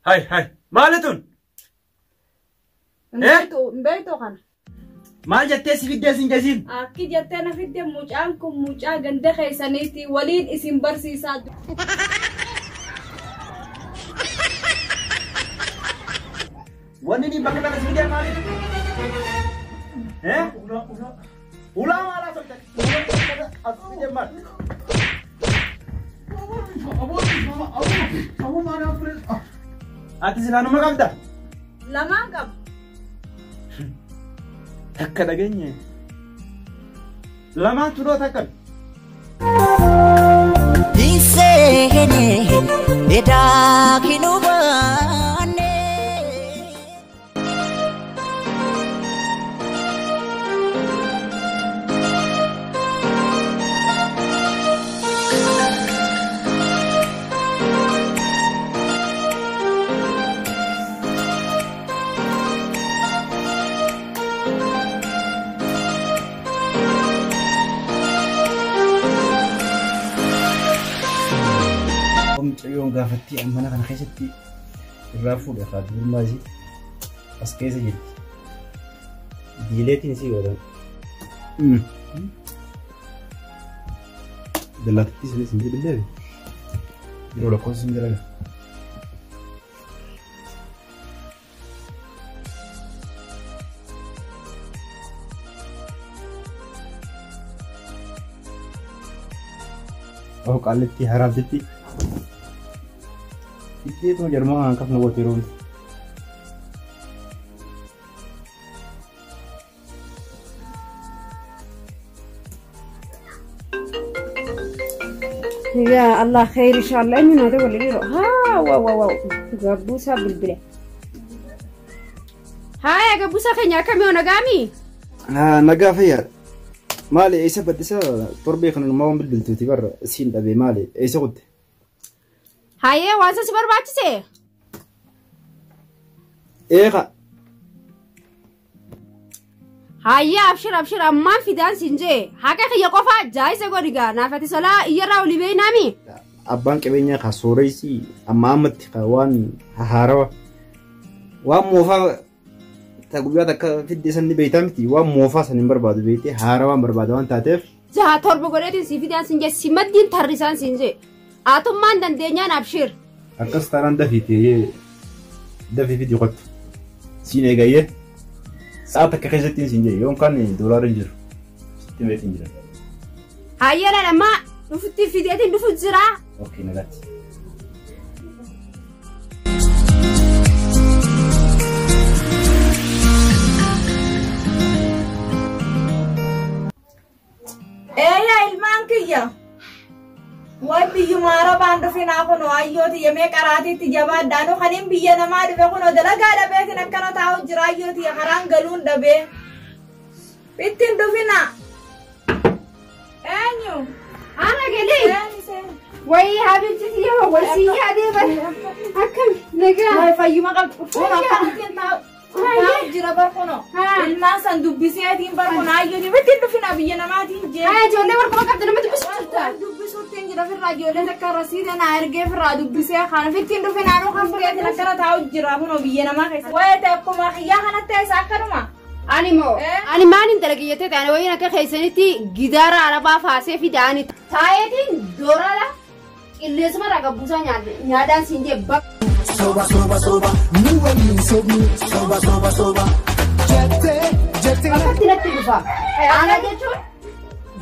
Hay hay. Maali tun? Hin beektu kana. Maal jettee si fiddee sin jesiin? Akki jettee na fidde mucaan kun mucaa ganda keessaniiti waliin isin barsiisaa. Wanni ni bakka kana si fiddee maali? Eh? Ulaa maalaa tolcha? As fiddee maal? Ati silaanuma qabda? Lamaan qaba. Takka dhageenye. Lamaan turoo takka. Hinseenee edaa kinubaanee. Mucayyoon gaafattii mana kana keessatti irraa fuudhe haa durmaa isii as keessa jirti. Diileetiin isii godhan. Dallaatittii sanis hin bilbilee yeroo lakkoofsa hin dalaga. Oh qaallitti haraabditti. Itti tuma jarmaa kan kafna goote yeroo hundi. Ya Allah khayr inshallah inni naa ta'u walii haa wa wa wa gabbuusaa bilbile. Haaya gabbuusaa keenya akkamii nagaami? Nagaa fayyaa. Maali eessa baddisa torbee kana numaa waan bilbiltuuti barra siin dhabee maali eessa kutte? Haayee waan si barbaachise? Eeqa. Haayee abshir abshir ammaan fidaan siin jee haqa kiyya qofaa jaayisa godhi gaa naafati solaa iyyarraa olii beeynaami. Abbaan qabeenyaa ka sooressi amma ammatti ka waan haarawa waan moofaa ta guyyaa takka fidde san ni beeytaa miti waan moofaa san hin barbaadu beeytee haarawaan barbaada waan taateef. Jaha torba godheetiin si fidaan siin jee si maddiin tarrisaan siin jee atummaan dandeenyaan abshir. Akkas taanaan dafiitee dafii fidii qottu siin eegayyee sa'a takka keessatti siin jee yoon kaan doolaarri hin jiru sitti meetiin jira. Hayyee lalamaa dhufutti fideetiin dhufu jira. Okay nagaatti. Eeyaa ilmaan kiyya. Way biyyuma arabaan dhufinaa kunoo ayyooti yemee qaraatiitti jabaadhaanu kanin biyya namaa dhufe kunoo dalagaa dhabeetiin akkana taa'u jira ayyooti karaan galuun dhabee. Ittiin dhufinaa. Eenyu? Ana galee. Wayii habibti yoo wasii yaadee bar akkam nagaa. Way fayyuma qabdu. Kunoo akkanattiin taa'u. Taa'u jira bar kunoo. Ilmaan san dubbiseetiin bar kunoo ayyooti ittiin dhufinaa biyya namaatiin jee. Haa ijoollee barkuma qabdu nama dubbisu jirta. Dubbisuutti jira firraa ijoollee takka rasiida naa ergee firraa dubbisee kana fittiin dhufinaa kan fudhatin akkana taa'u jira kunoo biyya namaa keessa. Wayita akkuma kiyyaa kanatti isa akkanuma. Ani moo ani maaliin dalagiyyattee ta'an wayiin akka keessanitti gidaara arabaa faasee fidaani taayetiin doorala qilleensuma irraa gabbuusaa nyaadhaan siin jee bakka. Soba soba soba nu waliin sobni soba soba soba jettee jettee. Bakkatti natti dhufa. Ana jechuun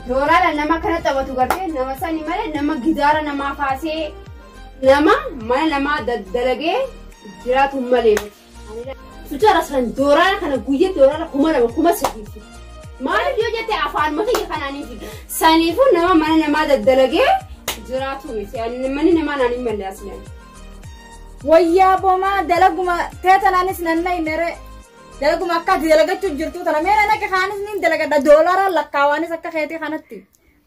doorala nama kana taphatu gartee nama sani malee nama gidaara namaa faasee nama mana namaa daddalagee jiraatu malee miti. Sucara san doorala kana guyyaa doorala 2000 3000. Maaliif yoo jette afaan matii kanaanii fi saniifuu nama mana namaa daddalagee jiraatu miti. Manni namaa naan hin malle asleen. Wayyaa boomaa dalaguma teetanaanis nannaa dalaguma akka ati dalagachuu jirtu tana mee nana kaanis niin dalagadha doolara lakkaawaanis akka keetii kanatti.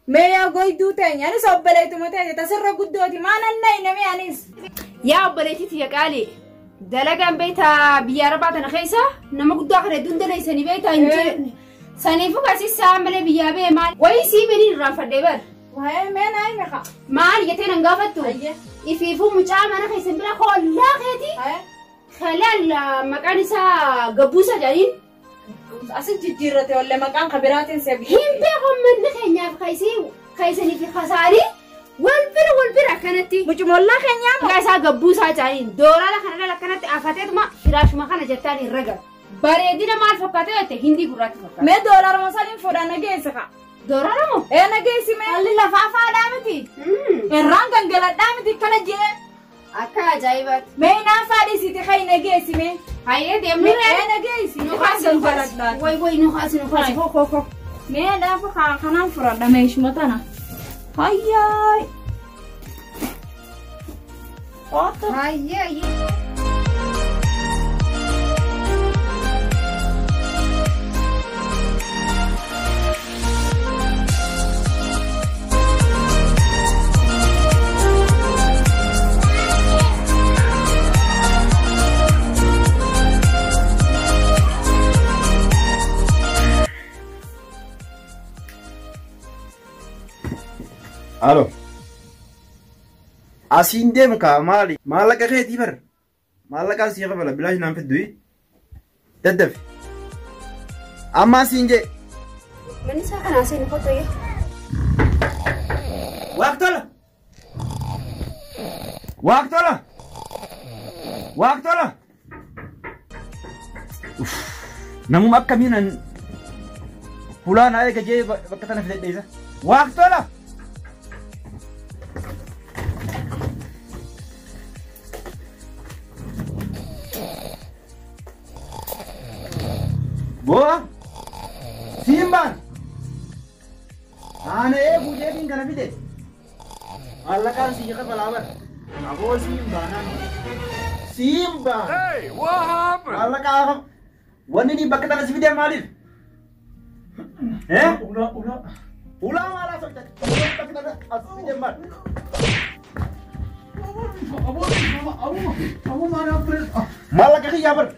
Mee yaa goyduu teenya anis obboleetuma teenya tasirra guddooti maa nannaa namee anis. Yaa obboleettii tiyya qaalii dalagaan beektaa biyya arabaa tana keessa nama guddaa kana hedduun dalaysanii beektaa hin jiru. Saniifuu kasis sa'a malee biyyaa bee maal wayii sii biniin irraanfadhee bar. Waa'ee mee naa hime kaa. Maal jettee nan gaafattu? Ifiifuu mucaa mana keessan bira hollaa keeti. Kalaal maqaan isaa Gabbuusaa jedhaniin. Asin jijjiirrate wallee maqaan kabiraatiin seebi. Hin beeku manni keenyaaf kaysanii fi kasaarii wal bira akkanatti. Mucumollaa keenyaa moo? Maqaa isaa Gabbuusaa jedhaniin dooraala kana akkanatti afateetuma firaashuma kana jettaan irra gala. Bareedina maal fakkaata jette hindii gurraatti fakkaata. Mee doolaaruma saniin fuudhan nageessa ka. Dooraala moo? Ee nageessi mee. Haalli lafa afaadhaa miti. Irraan gangaladhaa miti kana jee. Akka ajaa'ibaatti. Mee naafaa dhiisiti kai nageessi mee. Hayyee deemnu Mee nageessi. Nu kaasi nu kaasi. Way way nu kaasi nu kaasi. Ho ho ho. Mee laafa kanaan furadha meeshuma tana. Hayyaay. Oota. Hayyee hayyee. Alo. Asiin deemu kaa maali? Maallaqa keetii bar. Maallaqaan sii kafala bilaash naan fiddu. Daddafi. Amma asiin jee. Manni isaa kanaa seenu kottu yee. Waaqtola! Waaqtola! Waaqtola! Namuma akkamiin an hulaa naa eega jee bakka tana fidadhe isa. Waaqtola! Boa! Simbaan! Ana eeguu jeetiin kana fide. Maallaqaan sii kafalaa bar. Aboo simbaanaan. Simbaan! Hey, what happened? Maallaqaa kaf. Wanni ni bakka tana si fide maaliif? Eh? Ulaa ulaa. Ulaa maalaa sochata? Bakka tana as fide maal? Aboo aboo aboo maal ambulance. Maallaqa kiyyaa bar.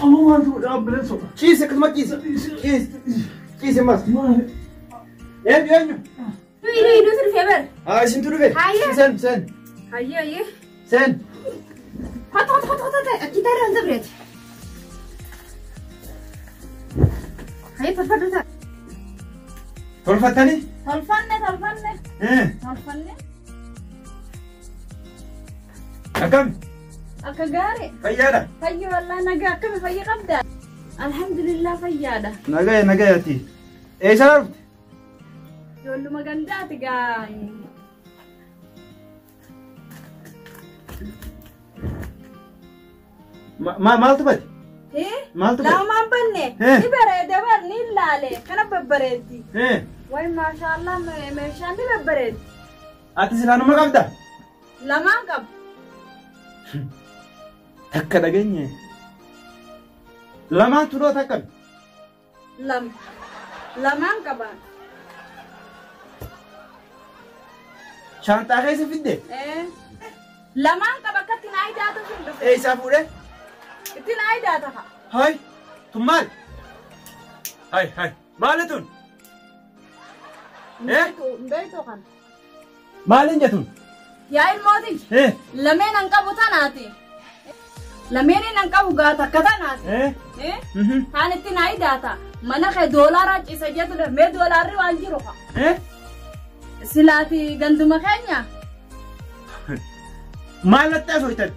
Aboo maal ambulance. Ciise akkasuma ciise. Ciise. Ciise mas. Maal? Eenyu eenyu? Nuyi nuyi nuti dhufee bar. Haa isintu dhufe. Hayyee. Seen seen. Hayyee hayyee. Seen. Kottu kottu kottu kottu achi taa'ee wanta bireeti. Hayyee tolfadhu ta'a. Tolfattanii? Tolfanne tolfanne. Eh. Tolfanne. Akkam? Akka gaarii. Fayyaadha? Fayyi wallaa nagaa akkami fayyi qabda? Alhamdulillah fayyaadha. Nagaya nagayaati. Eessaa dhufte? Ijoolluma gandaati gaa. Maaltu bade? Eh? Maaltu bade? Lamaan banne. Eh. Ni bareeda bar ni ilaale. Kana babbareeddi. Eh. Way maashaallah meeshaan ni babbareeddi. Ati silaanuma qabda? Lamaan qaba. Takka dhageenye. Lamaan turoo takka. Lama. Lamaan qaba. Shaanxaa keessa fidde? Eh. Lamaan qaba akkatti naa idaatu hin dhufe. Eessaa fuudhee? Itti naa idaata haa. Hai. Tun maal? Hai hai. Maali tun? Eh? Beektu kana. Maaliin jetun? Yaa ilmooti. Eh. Lameen an qabu tanaati. Lameen an qabu gaa takka tanaati. Eh. Eh? Mhm. Kaan itti naa idaata. Mana kee doolaaraa ciisa jettu dha. Mee doolaarri waan jiru haa. Eh? Silaati ganduma keenya. Maal natti asooytan?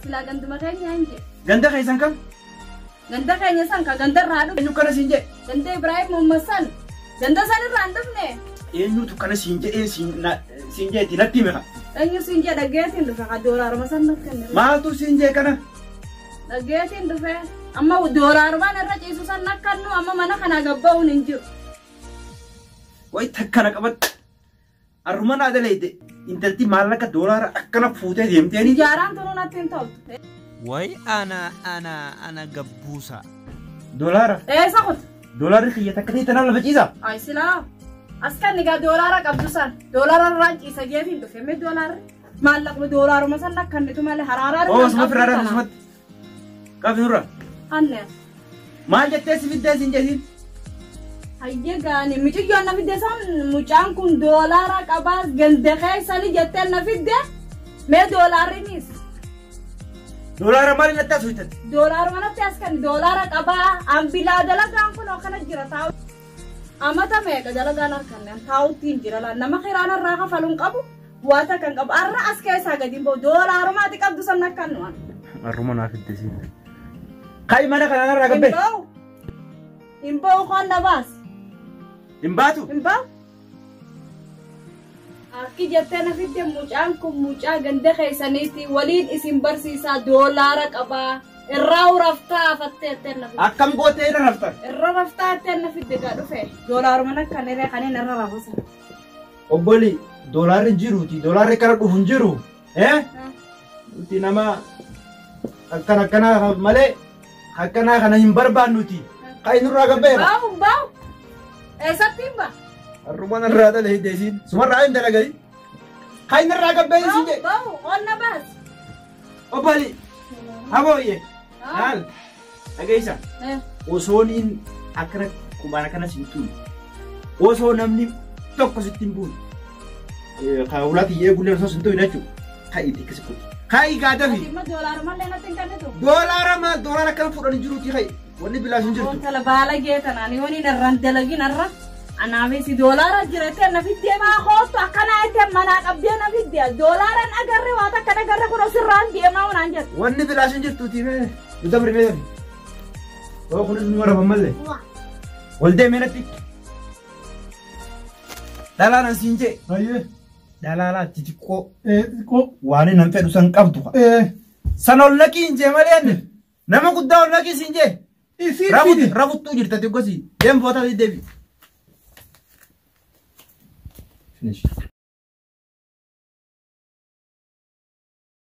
Silaa ganduma keenya hin jedhe. Ganda keessan kam? Ganda keenya san ka ganda irraa dhufe. Eenyu kana siin jedhe? Ganda Ibrahim Muhammad san. Ganda san irraa hin dhufne. Eenyutu kana siin jedhee siin jedheeti natti hime haa. Eenyu siin jedhe dhaggeetiin dhufe ka doolaaruma san natti kenne. Maaltu siin jedhe kana? Dhaggeetiin dhufe. Amma doolaarumaan irra ciisu san nakkannu amma mana kana gabba'uun hin jiru. Way takkana qabatte. Arruma naa daleete intalti maallaqa doolaara akkana fuutee deemteeni. Ijaaraan turuu natti hin toltu. Way ana ana ana gabbuusa. Doolaara. Eessa kutu? Doolaarri kiyya takka ta'e tanaan lafa ciisa. Ay silaa. As kan egaa doolaara qabdu san doolaara irraan ciisa jeetiin dhufe mee doolaarri maallaqni doolaaruma san nakkannitu malee haraaraa Oo suma firraa dha sumatti. Qabi nurra. Anne. Maal jettee si fiddee siin jedhiin? Hayyee gaani mucayyoon na fidde san mucaan kun doolaara qabaas ganda keessanii jettee na fidde mee doolaarrinis. Doolaara maali natti as hojjetan? Doolaara manatti as kan doolaara qabaa ambilaa dalagaan kun akkana jira taa'u. Amata meeqa dalagaan harkan taa'utti hin jira laan nama kiraan irraa kafaluun qabu waata kan qabu arra as keessaa gadi hin bahu doolaarumaati qabdu san akkan nu'an. Arruma naaf itti siin. Ka'i mana kana irraa Hin gabbee. bahu. Hin bahu koon na baas. Hin baatu. Hin bahu. Akki jettee na fidde mucaan kun mucaa ganda keessaniiti waliin isin barsiisaa doolaara qabaa irraa raftaa fattee jettee na fidde. Akkam gootee irra raftan? Irra raftaa jettee na fidde gaa dhufe doolaaruma akkan irree kanneen irra rafusa. Obboli doolaarri hin jiruuti doolaarri kana dhufu hin jiru. Eh? Nuti nama akkana akkanaa malee akkanaa kana hin barbaannuti. Ka'i nurraa gabbeera. Bahu bahu. Eessatti hin bahu? Har'uma narraa dhala hiddeesiin. Sumarraa hin dalagani. Ka'i nurraa gabbeera siin jedhe. Bahu qonna baas. Obboli habooyye. Laal dhageessa. Osooniin akkana qubaan akkana siin tuulu. Osoo namni tokko sitti hin buune. Kan ulaati eegullee osoo siin tuulu jechuudha. Ka'i itti akkasi godhi. Ka'i gaadafi. Imma doolaaruma illee natti hin kennitu. Doolaara maal doolaara akkana fuudhanii jiruuti ka'i. Wanni bilaas hin jirtu. Intala baala geetanaan yoon hin irraan dalagin irra. Anaafis doolaara jira na fiddee maa kootu akkanaa jettee manaa qabdee na fiddee doolaaraan agarre waan takka agarre kun osirraan deemaa waan jettu. Wanni bilaas hin jirtuuti mee. Nu dabri mee dafi. Oo kunis nu waraban mallee. Wal deemee natti. Dhalaan asiin jee. Baay'ee. Dhalaalaa xixiqqoo Xiqqoo. waan nan fedhu san qabdu. San ol naqii hin jee malee anne. Nama guddaa ol naqii siin jee. Isii fidi. Rafuttuu jirta xiqqoosi. Deem foota deebi. Finish.